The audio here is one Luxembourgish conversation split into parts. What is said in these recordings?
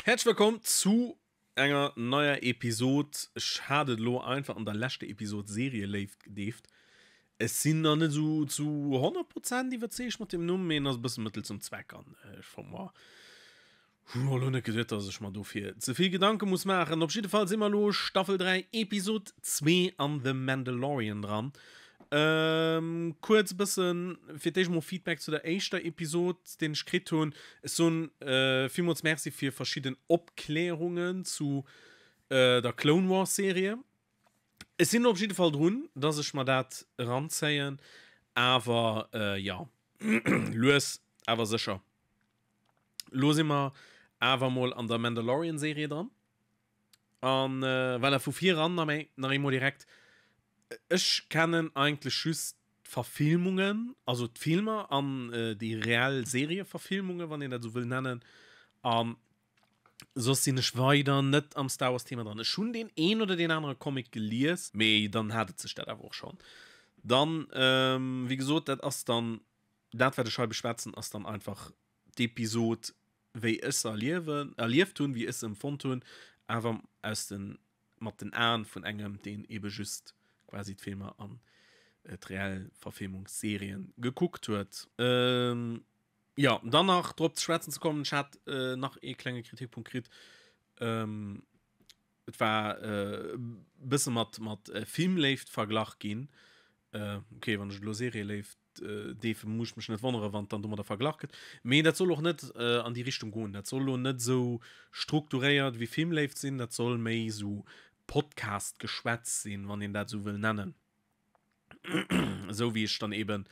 Häerzlech wëllkomm zu enger neier Episod. Ech hat et elo einfach an der leschter Episod Serieléift gedeeft. Ech sinn nach net esou zu 100 Prozent iwwerzeegt mat deem Numm, mee en ass e bësse Mëttel zum Zweck an ech fonnt mer hunn mer elo net geduet, dass ech mer dofir ze vill Gedanke muss maachen. Op jidde Fall si mer elo Staffel 3, Episod 2 an The Mandalorian dran. Kuerz e bëssen fir d'éischt mol Feedback zu der éischter Episod, deen ech kritt hunn. Ech soen villmools Merci fir verschidden Opklärungen zu der Clone Wars Serie. Ech sinn op jidde Fall drun, dass ech mer dat eranzéien, awer jo, lues awer sécher. Lo si mer awer mol an der Mandalorian Serie dran. An voilà, vu vir eran nach eemol direkt, ech kennen eigentlech just d'Verfilmungen, also d'Filmer an déi reell Serieverfilmungen, wann een dat esou wëll nennen. A soss sinn ech weider net am Star Wars Thema dran. Ech hunn deen een oder deen anere Comic gelies, mee dann hat et sech dat awer och schonn. Dann, wéi gesot, dat ass dann dat wat ech hei beschwätzen, ass dann einfach d'Episod wéi ech se erliewen, erlieft hunn, wéi ech se empfonnt hunn, awer aus den, mat den Aen vun engem, deen ebe just quasi d'Filmer an d'reell Verfilmungsserien gekuckt huet. Jo, dann nach drop ze schwätzen ze kommen, ech hat nach ee klenge Kritikpunkt kritt, et war e bësse mat, mat Filmléift verglach ginn. Ok, wann ech elo Serieléift deefe muss ech mech net wonnere wann dann domadder verglach gëtt. Mee dat soll och net an déi Richtung goen. Dat soll lo net esou strukturéiert wéi Filmléift sinn, dat soll méi esou Podcast-Geschwätz sinn, wann een dat esou wëll nennen. Esou wéi ech dann eben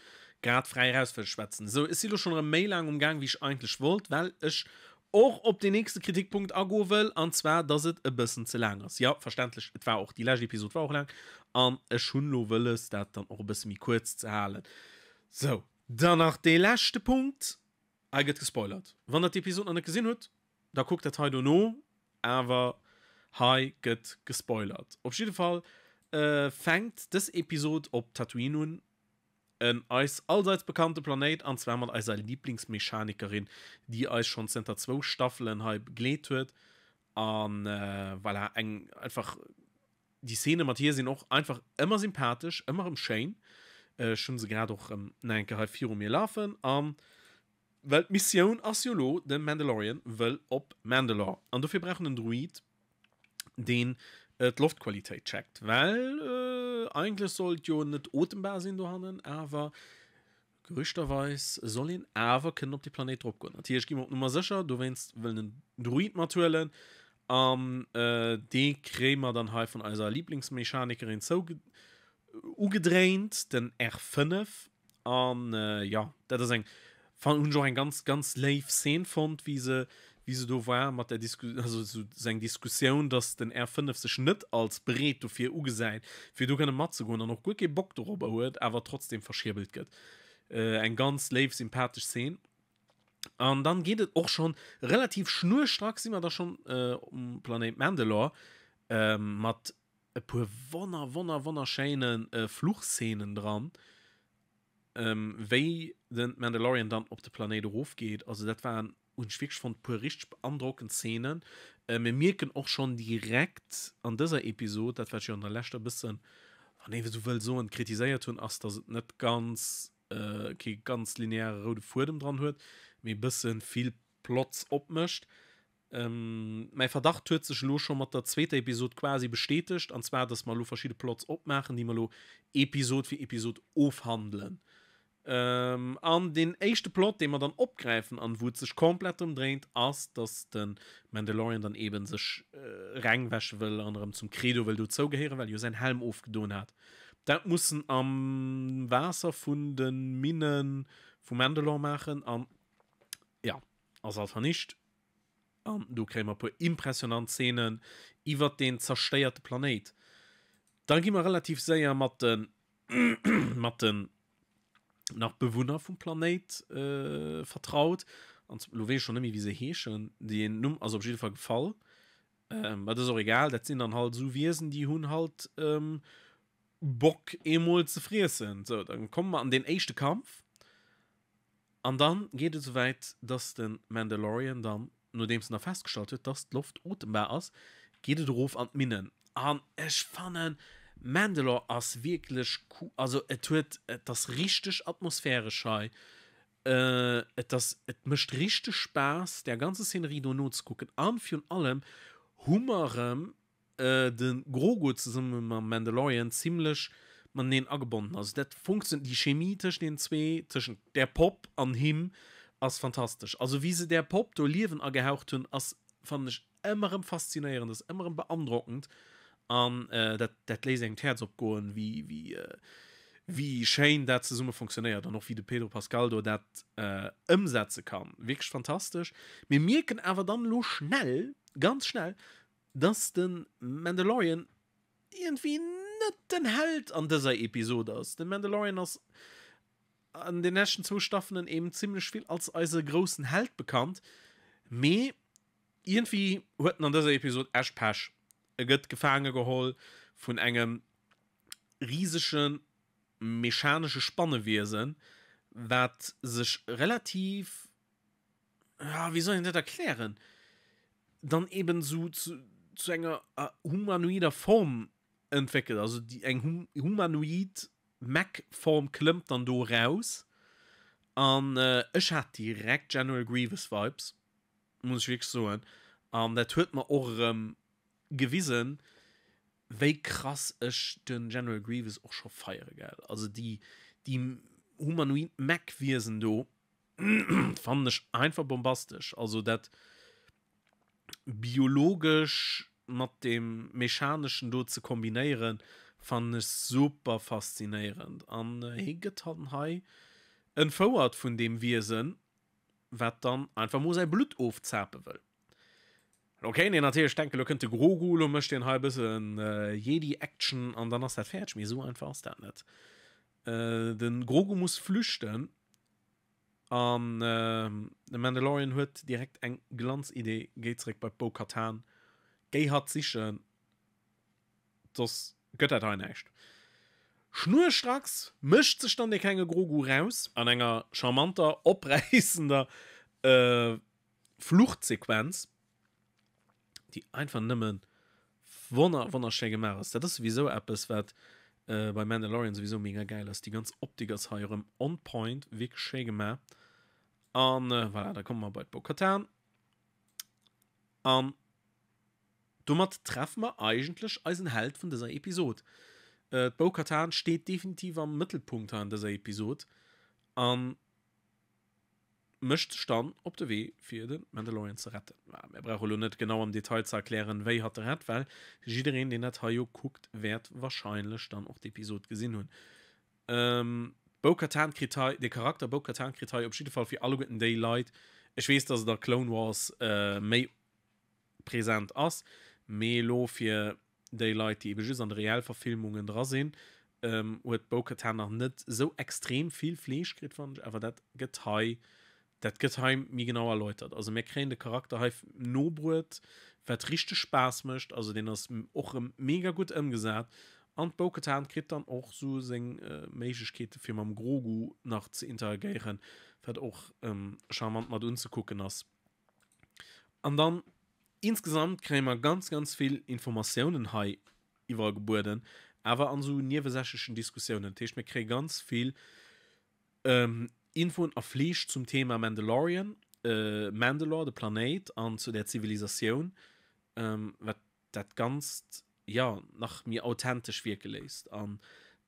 grad fräi eraus wëll schwätzen. Esou, ech si lo schonn erëm méi laang um Gaang wéi ech eigentlech wollt, well ech och op deen nächste Kritikpunkt agoe wëll, an zwar dass et e bëssen ze laang ass. Jo, verständlech, et war och, déi lescht Episod war och laang, an ech hunn elo wëlles dat dann och e bësse méi kuerz ze halen. Sou, dann nach dee leschte Punkt, hei gëtt gespoilert. Wann der d'Episod nach net gesinn hutt, da kuckt dat hei dono, awer hei gëtt gespoilert. Op jidde Fall fänkt dës Episod op Tatooine un, En eis allseits bekannte Planéit, an zwar mat eiser Lieblingsmechanikerin, déi eis schonn zënter zwou Staffelen hei begleet huet. An voilà, eng einfach, déi Szene mat hir sinn och einfach ëmmer sympathesch, ëmmer erëm schéin. Ech hunn se grad och erëm nach eng Kéier hei viru mir lafen. An well d'Missioun ass jo elo, de Mandalorian wëll op Mandalore. An dofir brauch en en Druid, deen d'Loftqualitéit checkt, well eigentlech soll et jo net otembar sinn dohannen, awer gerüchterweis soll een awer kënnen op de Planéit drop goen. Natierlech gi mer op Nummer sécher, dowéinst wëll en Druid mathuelen an dee kréie mer dann hei vun eiser Lieblingsmechanikerin zou ugedréint, den R5. An jo, dat ass eng, hunn ech och eng ganz, ganz léif Szene fonnt, wéi se, wéi se do war mat der Disku, also sou eng Diskussioun, dass den R5 sech net als bereet dofir ugesäit, fir do kënne matzegoen an och guer kee Bock dorobber huet, awer trotzdem verschierbelt gëtt. Eng ganz léif, sympathesch Szene. An dann geet et och schonn relativ schnurstracks, si mer da schonn um Planéit Mandalore mat e puer wonner wonner wonnerschéine Fluchszenen dran, wéi den Mandalorian dann op de Planéit erofgeet. Also dat waren, hunn ech wierklech fonnt, puer richteg beandrockend Szenen. Mir mierken och schonn direkt an dëser Episod, dat wat ech jo an der leschter e bëssen, wann een esou wëll soen, kritiséiert hunn, ass, dass et net ganz, kee ganz lineare roude Fuedem dran huet, mee e bësse vill Plots opmécht. Mäi Verdacht huet sech elo scho mat der zweeter Episod quasi bestätegt, an zwar, dass mer elo verschidde Plots opmaachen, déi mer elo Episod fir Episod ofhandelen. An deen éischte Plot, dee mer dann opgräifen an wou et sech komplett drëm dréint, ass, dass de Mandalorian dann eeben sech reng wäsche wëll an erëm zum Credo wëll dozougehéieren, well e jo säin Helm ofgedoen hat. Dat muss en am Waasser vun de Minne vu Mandalore maachen an, jo, ass alt vernicht. An do kréie mer e puer impressionant Zeenen iwwert deen zerstéierte Planéit. Da gi mer relativ séier mat de mat den nach Bewunner vum Planéit vertraut. An elo weess ech schonn net méi wéi se heeschen. Deen Numm ass op jidde Fall gefall. Mä dat ass och egal, dat sinn dann halt esou Wiesen, déi hunn halt Bock eemol ze friessen. Sou, dann komme mer an deen éischte Kampf. An dann geet et esouwäit, dass de Mandalorian dann. nodeems en da festgestallt huet, dass d'Loft otembar ass, geet et erof an d'Minnen. An ech fannen, Mandalore ass wierklech cool, also et huet, et ass richteg atmosphäresch hei, et ass, et mécht richteg Spaass där ganzer Szenerie do nozekucken an virun allem hu mer erëm de Grogu zesumme mam Mandalorian zimlech mateneen agebonnen. Also dat funktio déi Chemie tëschent den zwee, tëschent där Popp an him ass fantastesch. Also wéi se där Popp do Liewen agehaucht hunn ass fannen ech ëmmer erëm faszinéierend, ass ëmmer erëm beandrockend an dat dat léisst engem d'Häerz opgoen wéi wéi wéi schéin dat zesumme funktionéiert an och wéi de Pedro Pascal do dat ëmsetze kann. Wierklech fantastesch. Mir mierken awer dann elo schnell, ganz schnell, dass de Mandalorian iergendwéi net den Held an dëser Episod ass. De Mandalorian ass an den leschten zwou Staffelen eben zimmlech vill als eise groussen Held bekannt, mee iergendwéi huet en an dëser Episod echt Pech. E gëtt gefaange geholl vun engem risege mechanesche Spannewiesen, wat sech relativ ja, wéi soll een dat erklären, dann eben so zu, zu enger äh, humanoider Form entwéckelt. Also die, eng hum, humanoid Mech-Form klëmmt dann do raus. An äh, ech hat direkt General Grievous Vibes, muss ech wierklech soen. An dat huet mer och erëm gewisen, wéi krass ech den General Grievous och scho feiere, gell. Also déi, déi humanoid Mech-Wiesen do, fannen ech einfach bombastesch. Also dat biologesch mat dem mechaneschen do ze kombinéieren, fannen ech super faszinéierend. An hie gëtt dann hei entfouert vun deem Wiesen, wat dann einfach mol säi Blutt ofzape wëll. Lo kéint een natierlech denken, lo kënnt de Grogu, lo mécht deen hei e bëssen Jedi-Action an dann ass dat fäerdeg. Mee esou einfach ass dat net. Den Grogu muss flüchten an de Mandalorian huet direkt eng Glanzidee, géi zeréck bei d'Bo-Katan, géi hatt sichen, soss gëtt dat hei näischt. Schnurstracks mécht sech dann de klenge Grogu raus an enger charmanter, opräissender Fluchtsequenz. déi einfach nëmmen wonner wonnerschéi gemaach ass. Dat ass souwisou eppes wat äh, bei Mandalorian souwisou mega geil ass. Déi ganz Optik ass hei erëm on point, wierklech schéi gemaach. An äh, voilà, da komme mer bei d'Bo-Katan. An domat treffe mer eigentlech eisen Held vun dëser Episod. Äh, D'Bo-Katan steet definitiv am Mëttelpunkt hei an dëser Episod. An mécht sech dann op de Wee fir de Mandalorian ze retten. Mir brauche lo net genau am Detail ze erklären, wéi hatt e rett, well jiddereen, deen dat hei jo kuckt, wäert warscheinlech dann och d'Episod gesinn hunn. Ähm, Bo-Katan kritt hei, de Charakter Bo-Katan kritt hei op jidde Fall fir alleguerten déi Leit, ech weess, dass et a Clone Wars äh, méi present ass, mee elo fir déi Leit, déi ebe just an de Realverfilmungen dra sinn, huet d'Bo-Katan nach net esou extrem vill Fleesch kritt, fannen ech, awer dat gëtt hei, dat gëtt hei méi genau erläutert. Also mir kréien de Charakter hei nobruet, wat richteg Spaass mécht, also deen ass och erëm mega gutt ëmgesat an d'Bo-Katan kritt dann och esou seng Méiglechkeete fir mam Grogu nach ze interagéieren, wat och charmant mat unzekucken ass. An dann insgesamt kréie mer ganz, ganz vill Informatiounen hei iwwerall gebueden, awer an esou niewesächlechen Diskussiounen. Dat heescht, mir kréie ganz vill Infoen a Fleesch zum Thema Mandalorian, Mandalore, de Planéit, an zu där Zivilisatioun, wat dat Ganzt, jo, nach méi authentesch wierke léisst. An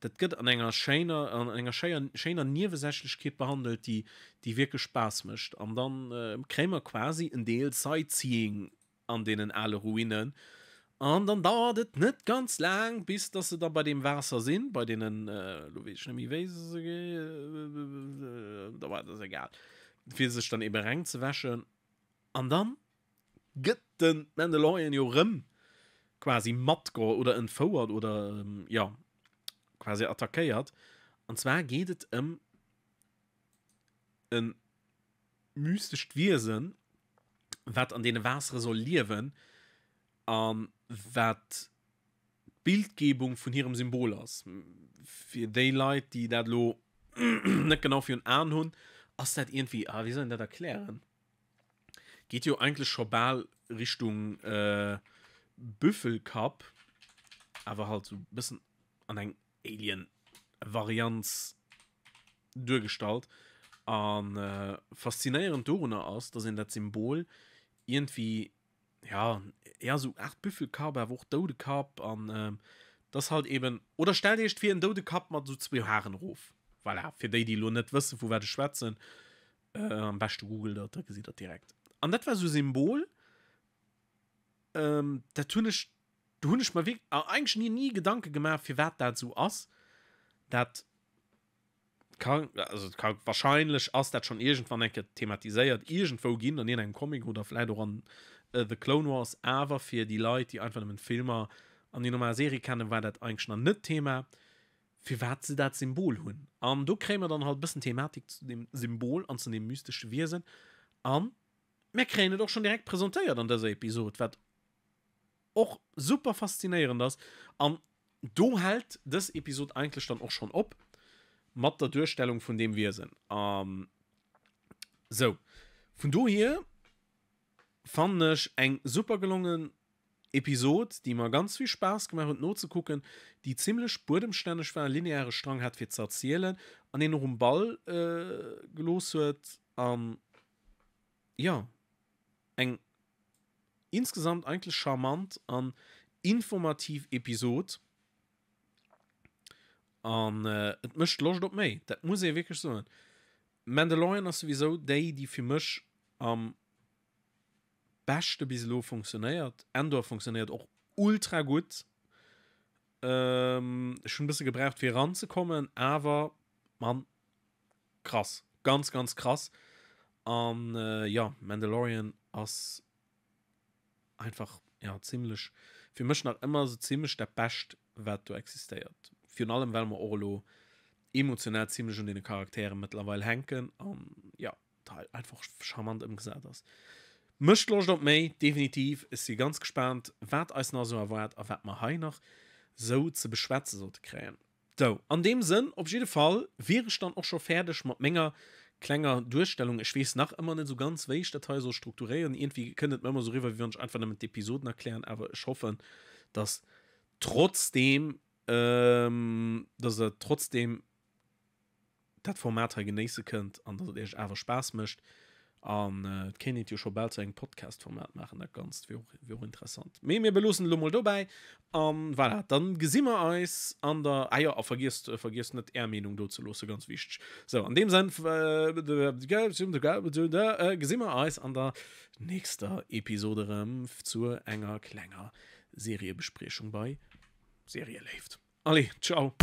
dat gëtt an enger schéiner, an enger schéier, schéiner Niewesächlechkeet behandelt, déi, déi wierklech Spaass mécht. An dann kréie mer quasi en Deel Sightseeing an deenen ale Ruinen. An dann dauert et net ganz laang, bis dass se da bei deem Waasser sinn, bei deenen, elo weess ech net méi, wéi se se, da war et ass egal, fir sech dann ebe reng ze wäschen. An dann gëtt de Mandalorian jo rëm quasi matgeholl oder entfouert oder jo quasi attackéiert. An zwar geet et ëm e mystescht Wiesen, wat an deene Waassere soll liewen a wat d'Bildgebung vun hirem Symbol ass. Fir déi Leit, déi dat elo net genau virun Aen hunn, ass dat iergendwéi, ah wéi soll een dat erklären? Geet jo eigentlech scho bal Richtung äh, Büffelkapp, awer halt sou bëssen an eng Alien-Varianz duergestallt. An äh, faszinéierend dorunner ass, dass een dat Symbol iergendwéi, ja, ja sou Art Büffelkapp, awer och Doudekapp an ähm, dass halt eben, oder stellt iech vir en Doudekapp mat sou zwou Haren erof. Voilà, fir déi, déi elo net wësse vu wat ech schwätzen. Äh, am beschte googelt dat, da gesitt der direkt. An dat war sou Symbol, ähm, dat hunn ech, do hunn ech mer wierk eigentlech ni, ni Gedanke gemaach, firwat dat sou ass. Dat kann, also kann, wahrscheinlech ass dat schonn iergendwann eng Kéier thematiséiert iergendwou ginn, an iergendengem Comic oder vläit och an äh, The Clone Wars, awer fir déi Leit, déi einfach nëmmen d'Filmer an déi normal Serie kennen, war dat eigentlech nach net Thema. firwat se dat Symbol hunn. An do kréie mer dann halt e bëssen Thematik zu deem Symbol an zu deem mystesche Wiesen. An mir kréien et och schonn direkt presentéiert an dëser Episod, wat och super faszinéierend ass. An do hält dës Episod eigentlech dann och schonn op mat der Duerstellung vun deem Wiesen. An sou, vun dohier fannen ech eng super gelongen Episod, déi mer ganz vill Spaass gemaach huet nozekucken, déi zimlech buedemstänneg war, e lineare Strang hat fir ze erzielen an een och um Ball gelooss huet an jo, eng insgesamt eigentlech charmant an informativ Episod an et mécht Loscht op méi, dat muss ee wierklech soen. Mandalorian ass souwisou déi, déi fir mech am. Beschte bis elo funktionéiert. Endor funktionéiert och ultra gutt. Ähm, ech hunn e bësse gebraucht fir eranzekommen, awer Mann, krass, ganz ganz krass. An äh, ja, Mandalorian ass einfach ja zimmlech fir mech nach ëmmer sou zimmlech dat Bescht wat do existéiert. Virun allem well mer och elo emotional zimmlech un deene Charakteren mëttlerweil hänken an ja. Teil einfach charmant ëmgesat ass. Mécht Loscht op méi, definitiv. Ech si ganz gespaant, wat eis nach esou erwaart a wat mer hei nach sou ze beschwätze sollte kréien. Sou, an deem Sënn, op jidde Fall wier ech dann och scho fäerdeg mat menger klenger Duerstellung. Ech weess nach ëmmer net esou ganz, wéi ech dat hei soll strukturéieren. Iergendwéi kënnt et mer ëmmer esou eriwwer, wéi wann ech einfach nëmmen d'Episoden erklären, awer ech hoffen, dass trotzdeem, dass der trotzdeem dat Format hei genéisse kënnt an dass et iech awer Spaass mécht. An et kéint een et jo scho bal zu engem Podcast-Format maachen, dat Ganzt wier och, wier och interessant. Mee mir beloossen et elo mol dobäi an voilà, dann gesi mer eis an der, ah jo, a vergiesst, vergiesst net är Meenung do ze loossen, ganz wichteg. Sou, an deem Sënn gesi mer eis an der nächster Episode erëm zu enger klenger Seriebespriechung bei Serieléift. Allez, ciao!